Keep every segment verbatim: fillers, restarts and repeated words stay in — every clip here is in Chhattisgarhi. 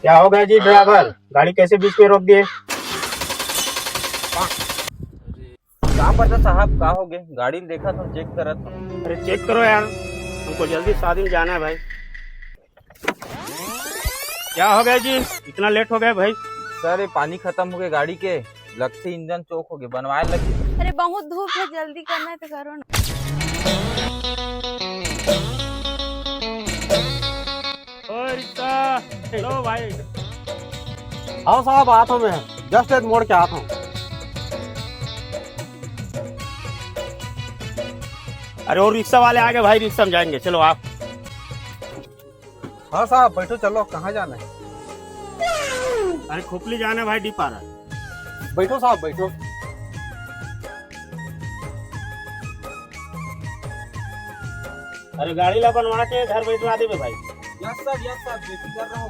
क्या हो गया जी ड्राइवर, गाड़ी कैसे बीच में रोक दिए? का पता साहब, का हो गए? गाड़ी देखा था, चेक करा था। अरे चेक करो यार, हमको जल्दी शादी में जाना है भाई। क्या हो गया जी, इतना लेट हो गया भाई? सर, ये पानी खत्म हो गया गाड़ी के, लगते इंजन चोक हो गया, बनवाए लगी। अरे बहुत धूप है, जल्दी करना है तो करो ना। ओ रिक्शा, लो भाई। हाँ साहब, आता हूँ मैं, जस्ट एक मोड़ के आता हूँ। अरे वो रिक्शा वाले आ गए भाई, रिक्शा में जाएंगे, चलो आप। हाँ साहब, बैठो, चलो, कहाँ जाना है? अरे खोपली जाना है भाई, डीपारा। बैठो साहब, बैठो। अरे गाड़ी ला बनवा के घर बैठवा देबे भाई। यस सर, यस सर, बेफिक्र रहो।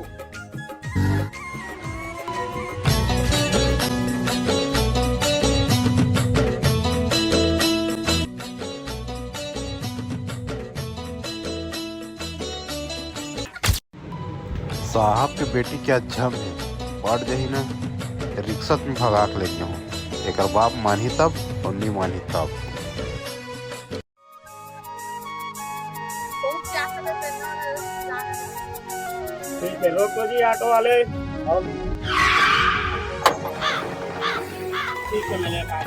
साहब के बेटी क्या झम है, पड़ जाही ना, रिक्शा में भगा के लेके हूँ। एकर बाप मानही तब और नी मानही तब। ठीक है, रोको जी ऑटो वाले। ठीक है, मैंने कहा।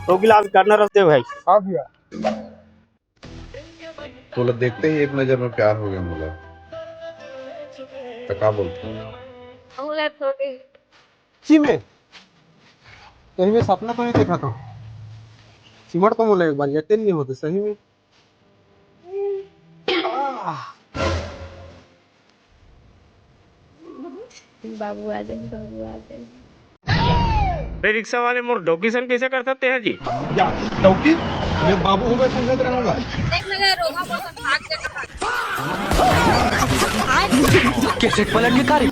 दो गिलास गन्ना रस दे भाई। हाँ भैया। तोला देखते ही एक नजर में प्यार हो गया मोला। तो का बोलते? जी में, सही में सपना तो नहीं देखा था। सिमट तो मोला एक बार यकीन नहीं होते सही में। बाबू आ जाए, बाबू आ जाए। अरे रिक्शा वाले, मोर डौकी सन कैसे कर सकते हैं जी? क्या डौकी? मैं बाबू हूँ, मैं पूछत रहूंगा। देख ना, रोहा बहुत भाग के कहा। कैसेट पलट के कारी।